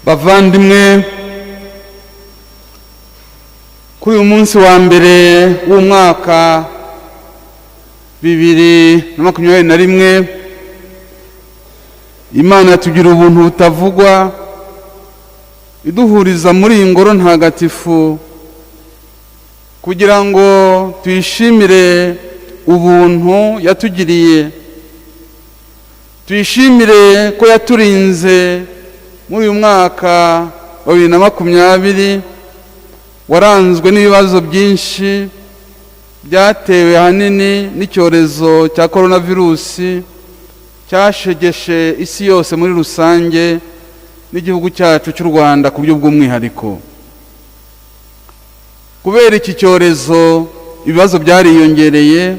Bavandimwe, kuri uyu munsi wa mbere w'umwaka 2021, Imana yatugira ubuntu butavugwa, iduhuriza muri iyi ngoro ntagatifu kugira ngo tuyishimire ubuntu yatugiriye, tuyishimire ko yaturinze muri uyu mwaka wa 2020 waranzwe n'ibibazo byinshi byatewe ahanini n'icyorezo cya koronavirusi cyashegeshe isi yose muri rusange n'igihugu cyacu cy'u Rwanda ku buryo bw'umwihariko. Kubera iki cyorezo, ibibazo byariyongereye,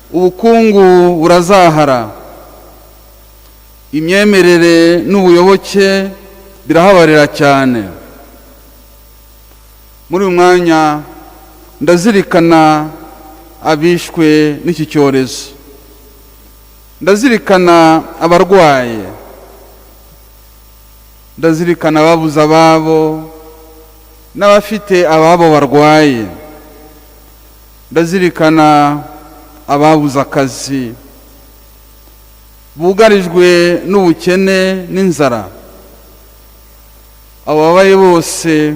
ubukungu burazahara, imyemerere n'ubuyoboke birahabarira cyane. Muri uyu mwanya ndazirikana abishwe n'iki cyorezo, ndazirikana abarwaye, ndazirikana ababuze ababo n'abafite ababo barwaye, ndazirikana ababuze akazi, bugarijwe n'ubukene n'inzara. Abo babaye bose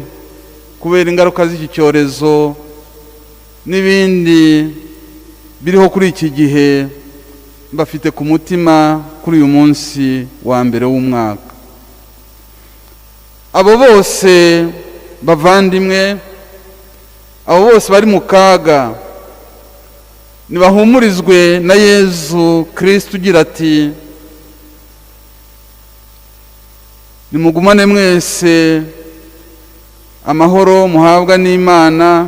kubera ingaruka z'iki cyorezo n'ibindi biriho kuri iki gihe, mbafite ku mutima kuri uyu munsi wa mbere w'umwaka. Abo bose bavandimwe, abo bose bari mu kaga, nibahumurizwe na Yezu Kristo ugira ati: "Nimugumane mwese amahoro muhabwa n'Imana,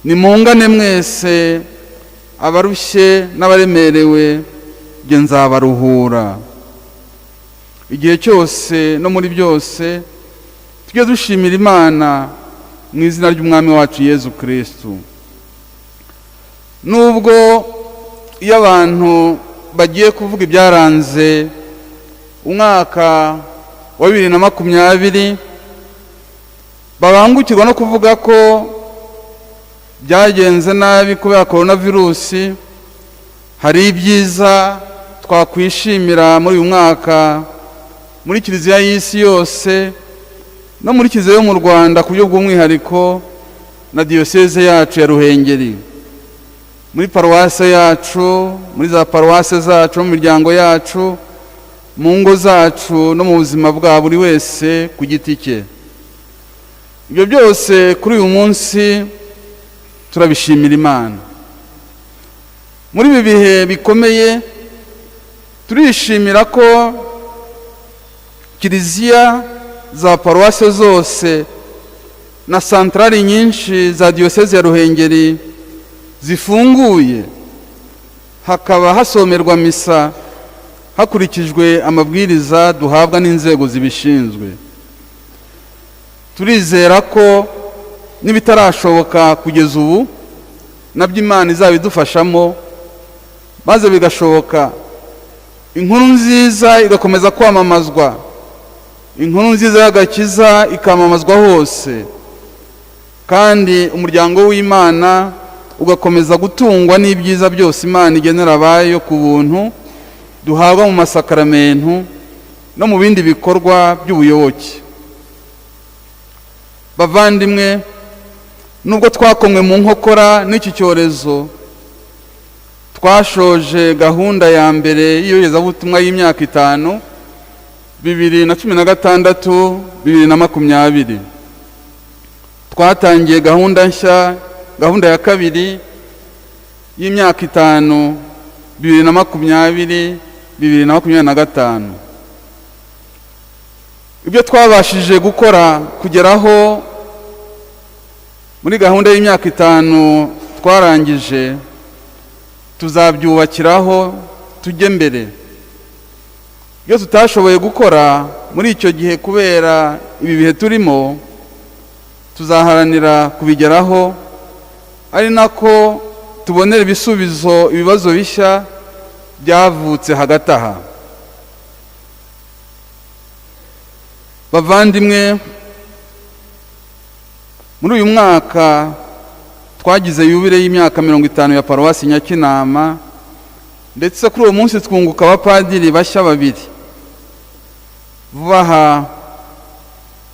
nimungane mwese abarushye n'abaremerewe, jye nzabaruhura." Igihe cyose no muri byose tujye dushimira Imana mu izina ry'Umwami wacu Yezu Kristo. Nubwo iyo abantu bagiye kuvuga ibyaranze umwaka wa 2020 babangukirwa no kuvuga ko byagenze nabi kubera koronavirusi, hari ibyiza twakwishimira muri uyu mwaka muri Kiliziya y'isi yose no muri Kiliziya yo mu Rwanda ku buryo bw'umwihariko na Diyoseze yacu ya Ruhengeri, muri paruwase yacu, muri za paruwase zacu, mu miryango yacu, mu ngo zacu no mu buzima bwa buri wese ku giti cye. Ibyo byose kuri uyu munsi turabishimira Imana. Muri ibi bihe bikomeye turishimira ko kiliziya za paruwase zose na santarari nyinshi za Diyoseze ya Ruhengeri zifunguye, hakaba hasomerwa misa hakurikijwe amabwiriza duhabwa n'inzego zibishinzwe. Turizera ko n'ibitarashoboka kugeza ubu nabyo Imana izabidufashamo maze bigashoboka, inkuru nziza igakomeza kwamamazwa, inkuru nziza y'agakiza ikamamazwa hose, kandi umuryango w'Imana ugakomeza gutungwa n'ibyiza byose Imana igenera abayo ku buntu duhabwa mu masakaramentu no mu bindi bikorwa by'ubuyoboke. Bavandimwe, nubwo twakomwe mu nkokora n'iki cyorezo, twashoje gahunda ya mbere y'iyogezabutumwa y'imyaka 5, 2016, 2020. Twatangiye gahunda nshya, gahunda ya kabiri y'imyaka 5, 2020, 2025. Ibyo twabashije gukora kugeraho Muri gahunda y'imyaka 5 twarangije, tuzabyubakiraho tujye mbere. Ibyo tutashoboye gukora muri icyo gihe kubera ibi bihe turimo, tuzaharanira kubigeraho, ari nako tubonera ibisubizo ibibazo bishya byavutse hagati aha. Bavandimwe, muri uyu mwaka twagize yubile y'imyaka 50 ya paruwasi Nyakinama, ndetse kuri uwo munsi twunguka abapadiri bashya 2. Vuba aha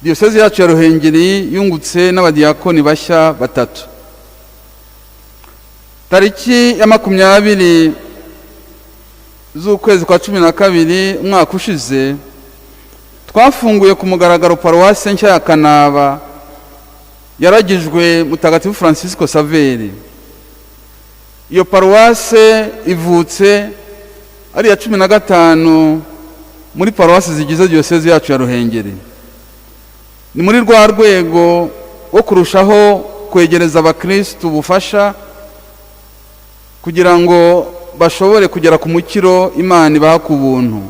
diyosezi yacu ya Ruhengeri yungutse n'abadiyakoni bashya 3. Tariki ya 20 z'ukwezi kwa 12 umwaka ushize, twafunguye ku mugaragaro paruwasi nshya ya Kanaba yaragijwe Mutagatifu Francisco Saveri. Iyo paruwase ivutse ari iya 15 muri paruwasi zigize diyosezi yacu ya Ruhengeri. Ni muri rwa rwego rwo kurushaho kwegereza abakristu ubufasha kugira ngo bashobore kugera ku mukiro Imana ibaha ku buntu.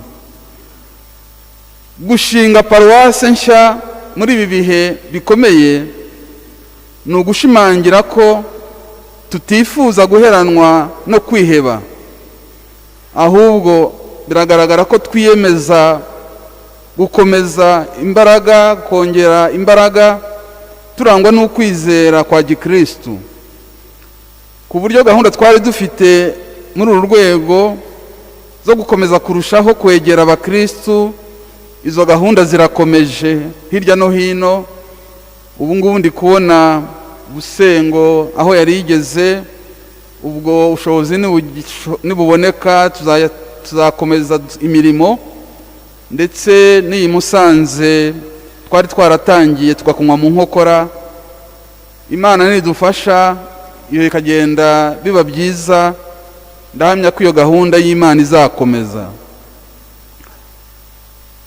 Gushinga paruwase nshya muri ibi bihe bikomeye ni ugushimangira ko tutifuza guheranwa no kwiheba, ahubwo biragaragara ko twiyemeza gukomeza imbaraga, kongera imbaraga, turangwa n'ukwizera kwa gikristu, ku buryo gahunda twari dufite muri uru rwego zo gukomeza kurushaho kwegera abakristu, izo gahunda zirakomeje hirya no hino. Ubu ngubu ndi kubona Busengo aho yari igeze, ubwo ubushobozi nibuboneka tuzakomeza imirimo, ndetse n'iyi Musanze twari twaratangiye tugakunywa mu nkokora. Imana nidufasha iyo ikagenda biba byiza, ndahamya ko iyo gahunda y'Imana izakomeza.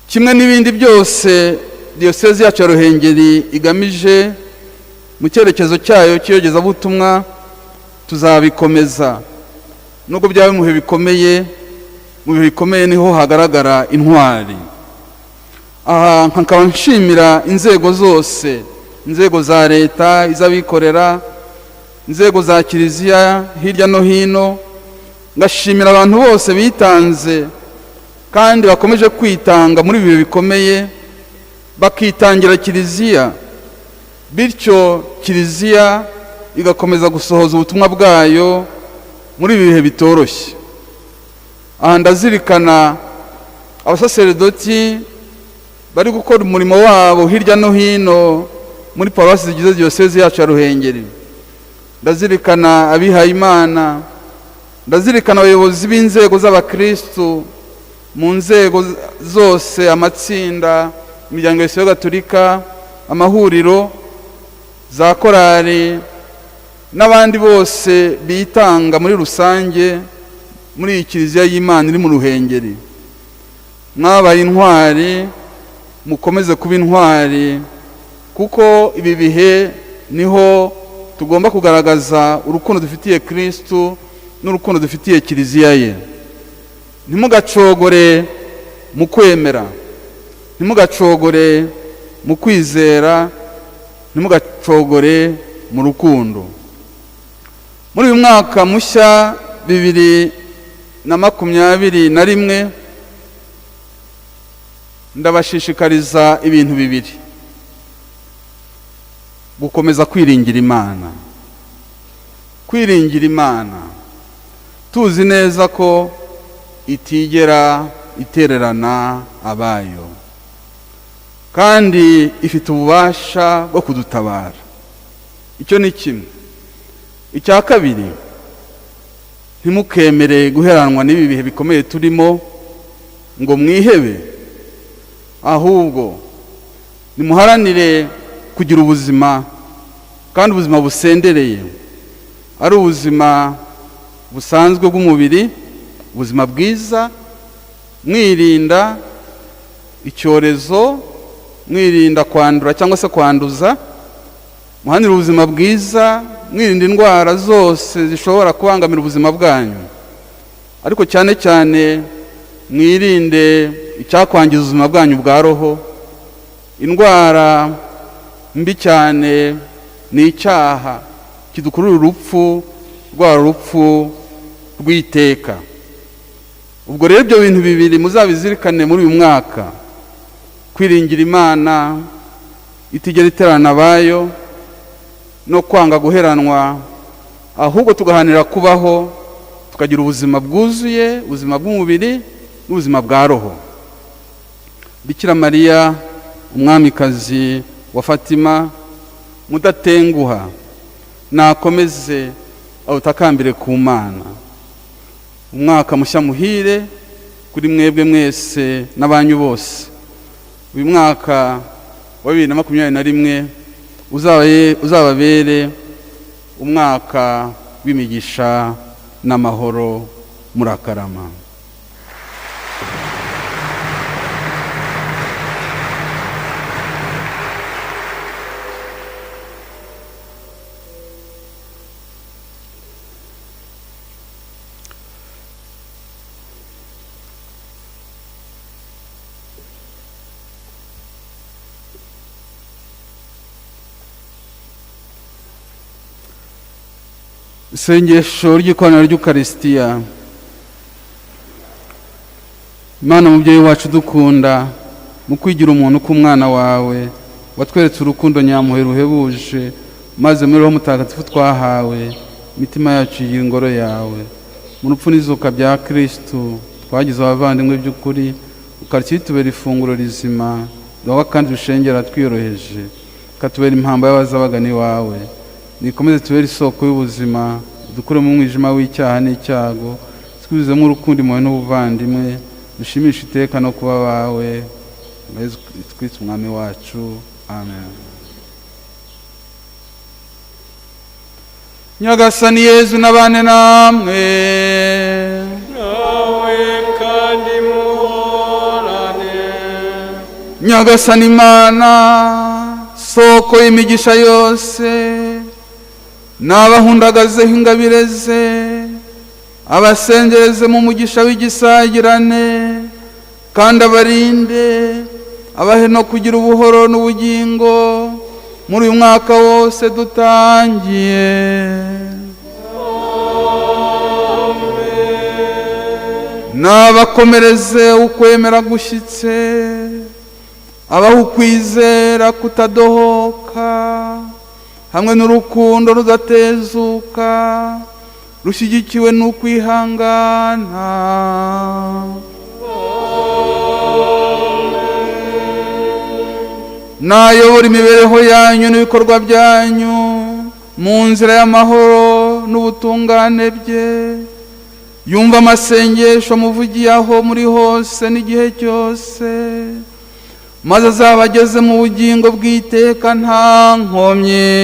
Kimwe n'ibindi byose diyosezi yacu ya Ruhengeri igamije mu cyerekezo cyayo cy'iyogezabutumwa, tuzabikomeza nubwo byaba mu bihe bikomeye. Mu bihe bikomeye niho hagaragara intwari. Aha nkaba nshimira inzego zose, inzego za leta, iz'abikorera, inzego za kiliziya hirya no hino, ngashimira abantu bose bitanze kandi bakomeje kwitanga muri ibi bihe bikomeye, bakitangira kiliziya, bityo kiliziya igakomeza gusohoza ubutumwa bwayo muri ibi bihe bitoroshye. Aha ndazirikana abasaseredoti bari gukora umurimo wabo hirya no hino muri paruwasi zigize diyosezi yacu ya Ruhengeri, ndazirikana abihayimana, ndazirikana abayobozi b'inzego z'abakristu mu nzego zose, amatsinda, imiryango ya Gatolika, amahuriro, za korali n'abandi bose bitanga muri rusange muri iyi kiliziya y'Imana iri mu Ruhengeri. Mwabaye intwari, mukomeze kuba intwari, kuko ibi bihe niho tugomba kugaragaza urukundo dufitiye Kristu n'urukundo dufitiye kiliziya ye. Ntimugacogore mu kwemera, ntimugacogore mu kwizera, ntimugacogore mu rukundo. Muri uyu mwaka mushya 2021, ndabashishikariza ibintu bibiri: gukomeza kwiringira Imana, kwiringira Imana tuzi neza ko itigera itererana abayo, kandi ifite ububasha bwo kudutabara. Icyo ni kimwe. Icya kabiri, ntimukemere guheranwa n'ibi bihe bikomeye turimo ngo mwihebe, ahubwo nimuharanire kugira ubuzima, kandi ubuzima busendereye, ari ubuzima busanzwe bw'umubiri, ubuzima bwiza, mwirinda icyorezo, mwirinda kwandura cyangwa se kwanduza, Muhanire ubuzima bwiza, mwirinda indwara zose zishobora kubangamira ubuzima bwanyu, ariko cyane cyane mwirinde icyakwangiza ubuzima bwanyu bwa roho. Indwara mbi cyane ni icyaha kidukurura urupfu, rwa rupfu rw'iteka. Ubwo rero ibyo bintu bibiri muzabizirikane muri uyu mwaka: kwiringira Imana itigera iterana abayo, no kwanga guheranwa, ahubwo tugahanira kubaho tukagira ubuzima bwuzuye, ubuzima bw'umubiri n'ubuzima bwa roho. Bikira Mariya umwamikazi wa Fatima mudatenguha nakomeze awutakambire ku Mana. Umwaka mushya muhire kuri mwebwe mwese n'abanyu bose. Uyu mwaka wa 2021 uzababere umwaka w'imigisha n'amahoro. Murakarama. Isengesho ry'ikoraniro ry'Ukarisitiya. Imana mubyeyi wacu dukunda, mu kwigira umuntu k'umwana wawe watweretse urukundo nyamuhe ruhebuje, maze muri Roho Mutagatifu twahawe imitima yacu yigira ingoro yawe. Mu rupfu n'izuka bya Kristu twagize abavandimwe by'ukuri. Ukarisitiya itubera ifunguro rizima duhabwa kandi dushengera twiyoroheje, ikatubera impamba y'abazabagana iwawe. Nikomeze tubere isoko y'ubuzima, dukure mu mwijima w'icyaha n'icyago, twuzuzemo urukundo, impuhwe n'ubuvandimwe, dushimishe iteka no kuba abawe. Yezu Kristu umwami wacu, amen. Nyagasani Yezu nabane namwe. Nawe kandi muhorane. Nyagasani Imana soko y'imigisha yose, nabahundagazeho ingabire ze, abasengereze mu mugisha w'igisagirane, kandi abarinde, abahe no kugira ubuhoro n'ubugingo muri uyu mwaka wose dutangiye. Nabakomereze ukwemera gushyitse, abaha ukwizera kutadohoka hamwe n'urukundo rudatezuka rushyigikiwe n'ukwihangana. Nayobora imibereho yanyu n'ibikorwa byanyu mu nzira y'amahoro n'ubutungane bye, yumva amasengesho muvugiye aho muri hose n'igihe cyose, maze azabageze mu bugingo bw'iteka nta nkomyi.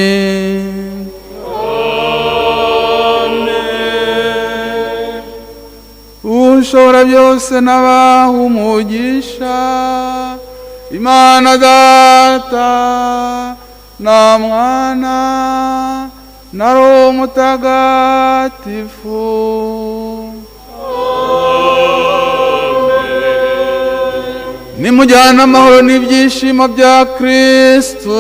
Ushobora byose n'abaha umugisha, Imana Data na Mwana na Roho Mutagatifu. Nimujyane amahoro n'ibyishimo bya Kristu.